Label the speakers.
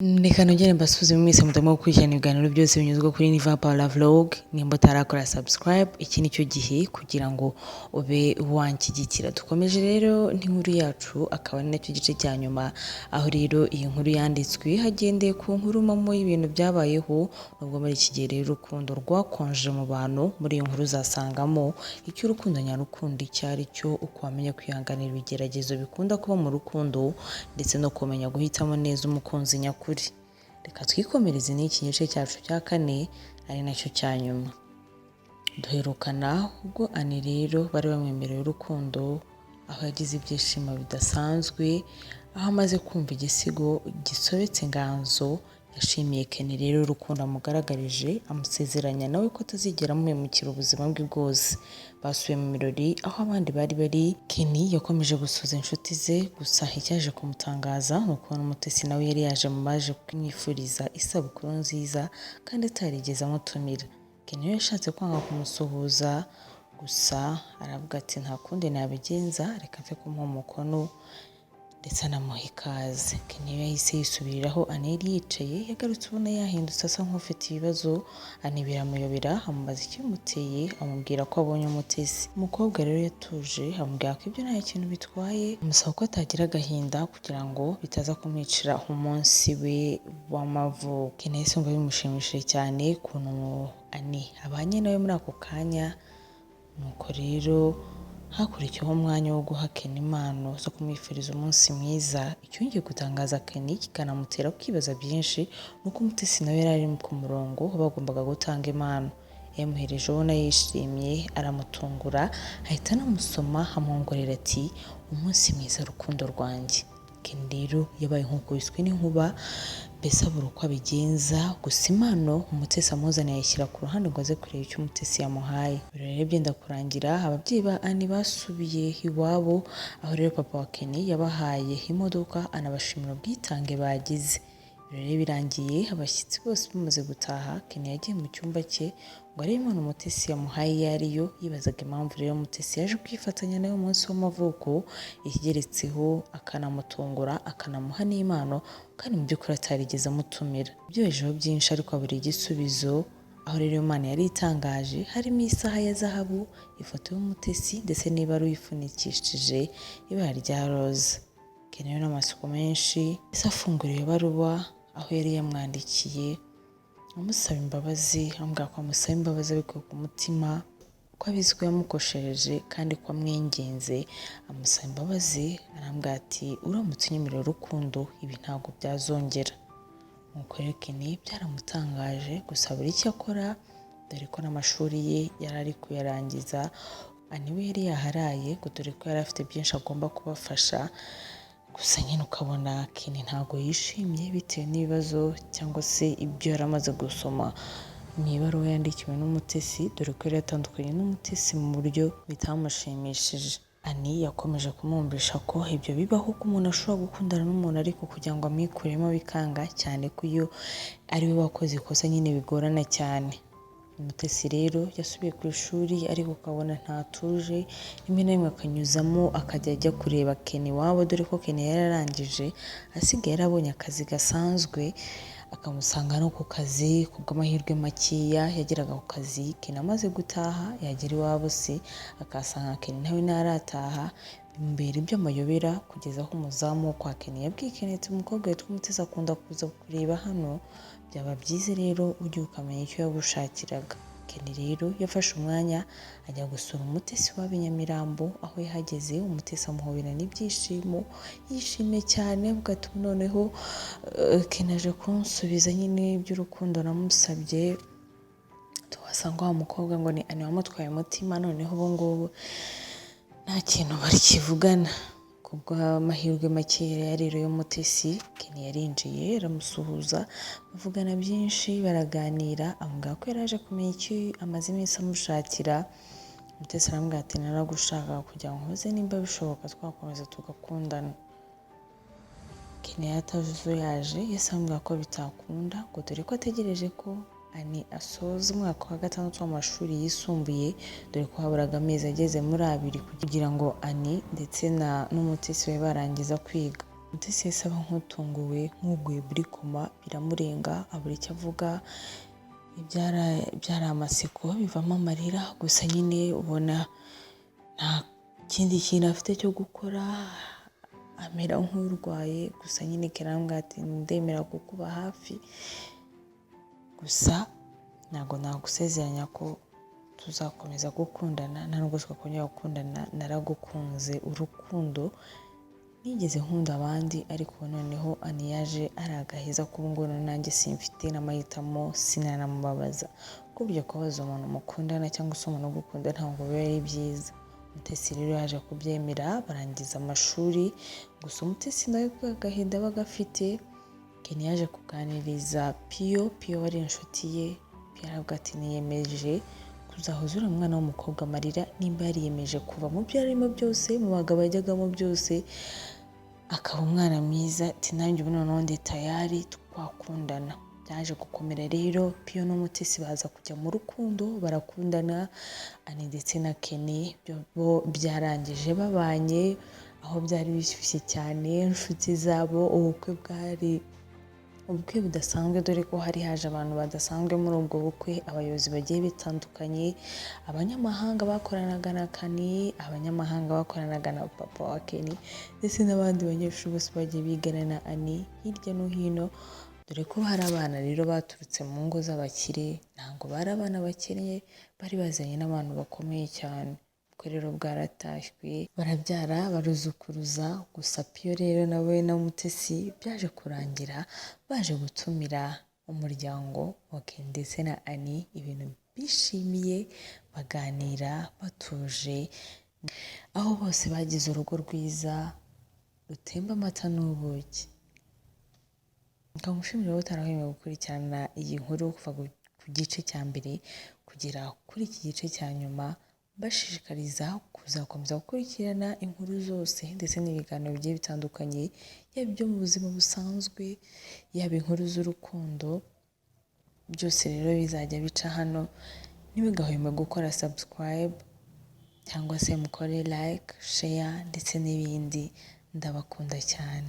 Speaker 1: Reka nongere mbasuhuze mwese mudahwema gukurikirana ibiganiro byose binyuzwa kuri Niva Paula Vlog. Nimba utarakora subscribe, iki ni cyo gihe kugira ngo ube wanshyigikira. Dukomeje rero n'inkuru yacu, akaba ari nacyo gice cya nyuma, aho rero iyi nkuru yanditswe hagendeye ku nkuru mpamo y'ibintu byabayeho. Nubwo muri iki gihe rero urukundo rwakonje mu bantu, muri iyi nkuru uzasangamo icyo urukundo nyarukundo icyo ari cyo, uko wamenya kwihanganira ibigeragezo bikunda kuba mu rukundo, ndetse no kumenya guhitamo neza umukunzi nyakuri. Reka twikomereze n'iki gice cyacu cya kane, ari nacyo cya nyuma. Duherukana ubwo Ani rero bari bamwemereye urukundo, aho yagize ibyishimo bidasanzwe, aho amaze kumva igisigo gisobetse inganzo. Yashimiye Kenny rero urukundo amugaragarije, amusezeranya nawe ko atazigera amuhemukira ubuzima bwe bwose. Basubiye mu birori aho abandi bari bari. Kenny yakomeje gusuhuza inshuti ze, gusa icyaje kumutangaza ni ukubona Umutesi nawe yari yaje mu baje kumwifuriza isabukuru nziza kandi atarigeze amutumira. Kenny we yashatse kwanga kumusuhuza, gusa aravuga ati: "Nta kundi nabigenza, reka mfe kumuha umukono ndetse anamuha ikaze." Kenny yahise yisubiriraho Ani yari yicaye. Yagarutse ubona yahindutse, asa nk'ufite ibibazo. Ani biramuyobera, amubaza ikibimuteye, amubwira ko abonye Umutesi. Umukobwa rero yatuje, amubwira ko ibyo nta kintu bitwaye, amusaba ko atagira agahinda kugira ngo bitaza kumwicira umunsi we w'amavuko. Kenny yahise yumva bimushimishije cyane ukuntu Ani abanye nawe muri ako kanya. Nuko rero hakurikiyeho umwanya wo guha Kenny impano zo kumwifuriza umunsi mwiza. Icyongeye gutangaza Kenny kikanamutera kwibaza byinshi ni uko Umutesi nawe yari ari ku murongo aho bagombaga gutanga impano. Yamuhereje ubona yishimye, aramutungura, ahita anamusoma, amwongorera ati: "Umunsi mwiza, rukundo rwanjye." Kenny rero yabaye nk'ukubiswe n'inkuba, mbese abura uko abigenza. Gusa impano Umutesi amuzaniye ayishyira ku ruhande ngo aze kureba icyo Umutesi yamuhaye. Ibirori rero byenda kurangira, ababyeyi ba Ani basubiye iwabo, aho rero papa wa Kenny yabahaye imodoka, anabashimira ubwitange bagize. Ibirori birangiye, abashyitsi bose bamaze gutaha, Kenny yagiye mu cyumba cye ngo arebe impano Umutesi yamuhaye iyo ariyo. Yibazaga impamvu rero Umutesi yaje kwifatanya nawe umunsi w'amavuko, ikigeretseho akanamutungura, akanamuha n'impano kandi mu by'ukuri atarigeze amutumira. Ibyibajijeho byinshi ariko abura igisubizo. Aho rero iyo mpano yari itangaje, harimo isaha ya zahabu, ifoto y'Umutesi ndetse n'ibaruwa ifunikishije ibara rya roza. Kenny rero n'amatsiko menshi yahise afungura iyo baruwa, aho yari yamwandikiye amusaba imbabazi, amubwira ko amusaba imbabazi abikuye ku mutima, ko abizi ko yamukoshereje kandi ko amwinginze. Amusaba imbabazi, arambwira ati: "Uramutse unyemerera urukundo, ibi ntabwo byazongera." Nuko rero Kenny byaramutangaje, gusa buri icyo akora, dore ko n'amashuri ye yari ari kuyarangiza. Ani we yari yaharaye ngo dore ko yari afite byinshi agomba kubafasha. Gusa nyine ukabona Kenny ntabwo yishimye bitewe n'ibibazo cyangwa se ibyo yari amaze gusoma mu ibaruwa yandikiwe n'Umutesi, dore ko yari yatandukanye n'Umutesi mu buryo bitamushimishije. Ani yakomeje kumwumvisha ko ibyo bibaho, ko umuntu ashobora gukundana n'umuntu ariko kugira ngo amwikuremo bikanga, cyane ko iyo ari we wakoze ikosa nyine bigorana cyane. Umutesi rero yasubiye ku ishuri, ariko ukabona ntatuje, rimwe na rimwe akanyuzamo akajya ajya kureba Kenny iwabo, dore ko Kenny yari yararangije, asigaye yarabonye akazi gasanzwe, akamusanga no ku kazi. Ku bw'amahirwe makeya yageraga ku kazi Kenny amaze gutaha, yagera iwabo se akahasanga Kenny nawe ntarataha. Bimubera iby'amayobera kugeza aho umuzamu wo kwa Kenny yabwiye Kenny ati: "Umukobwa witwa Umutesi akunda kuza kureba hano, byaba byiza rero ujye ukamenya icyo yagushakiraga." Kenny rero yafashe umwanya ajya gusura Umutesi wabo i Nyamirambo. Aho yahageze, Umutesi amuhoberana ibyishimo, yishimye cyane, avuga ati: "Noneho Kenny aje kunsubiza nyine iby'urukundo namusabye." Tuhasanga wa mukobwa ngo ni Ani wamutwaye umutima, noneho ubu ngubu nta kintu bakivugana. Ku bw'amahirwe makeya rero y'Umutesi, Kenny yarinjiye, aramusuhuza, bavugana byinshi, baraganira, amubwira ko yari aje kumenya icyo amaze iminsi amushakira. Umutesi aramubwira ati: "Naragushakaga kugira ngo nkubaze nimba bishoboka twakomeza tugakundana." Kenny yatazuyaje, yahise amubwira ko bitakunda, ngo dore ko ategereje ko Ani asoza umwaka wa gatandatu w'amashuri yisumbuye, dore ko haburaga amezi ageze muri 2 kugira ngo Ani ndetse n'Umutesi babe barangiza kwiga. Mutesi yahise aba nk'utunguwe, nk'uguye muri koma, biramurenga, abura icyo avuga. Byari amaseko bivamo amarira, gusa nyine ubona nta kindi kintu afite cyo gukora, amera nk'urwaye. Gusa nyine Kenny aramubwira ati: "Ndemera kukuba hafi, gusa ntabwo nagusezeranya ko tuzakomeza gukundana, nta nubwo twakongera gukundana. Naragukunze urukundo nigeze nkunda abandi, ariko noneho Ani yaje ari agaheza k'ubu ngubu, nanjye simfite n'amahitamo, sinanamubabaza, kuko burya kubabaza umuntu mukundana cyangwa se umuntu ugukunda ntabwo biba ari byiza." Umutesi rero yaje kubyemera, barangiza amashuri. Gusa Umutesi nawe agahinda aba agafite. Kenny yaje kuganiriza Piyo. Piyo wari inshuti ye. Piyo aravuga ati: "Niyemeje kuzahoza uriya mwana w'umukobwa amarira. Nimba yariyemeje kuva mu byo arimo byose, mu bagabo yajyagamo byose, akaba umwana mwiza, ati nanjye ubu noneho ndi tayari, twakundana." Byaje gukomera rero, Piyo n'Umutesi baza kujya mu rukundo, barakundana. Ani ndetse na Kenny bo byarangije babanye, aho byari bishyushye cyane, inshuti zabo, ubukwe bwari ubukwe budasanzwe, dore ko hari haje abantu badasanzwe muri ubwo bukwe, abayobozi bagiye bitandukanye, abanyamahanga bakoranaga na Kenny, abanyamahanga bakoranaga na papa wa Kenny, ndetse n'abandi banyeshuri bose bagiye bigana na Ani hirya no hino, dore ko hari abana rero baturutse mu ngo z'abakire. Ntabwo bari abana bakennye, bari bazanye n'abantu bakomeye cyane. Ubukwe rero bwaratashywe, barabyara, baruzukuruza. Gusa Piyo rero nawe na Mutesi byaje kurangira baje gutumira umuryango wa Kenny ndetse na Ani, ibintu bishimiye, baganira batuje, aho bose bagize urugo rwiza rutemba amata n'ubuki. Reka ngushimire wowe utarahwemye gukurikirana iyi nkuru kuva ku gice cya mbere kugera kuri iki gice cya nyuma, mbashishikariza kuzakomeza gukurikirana inkuru zose ndetse n'ibiganiro bigiye bitandukanye, yaba ibyo mu buzima busanzwe, yaba inkuru z'urukundo, byose rero bizajya bica hano. Ntimugahweme gukora subscribe cyangwa se mukore like, share ndetse n'ibindi. Ndabakunda cyane.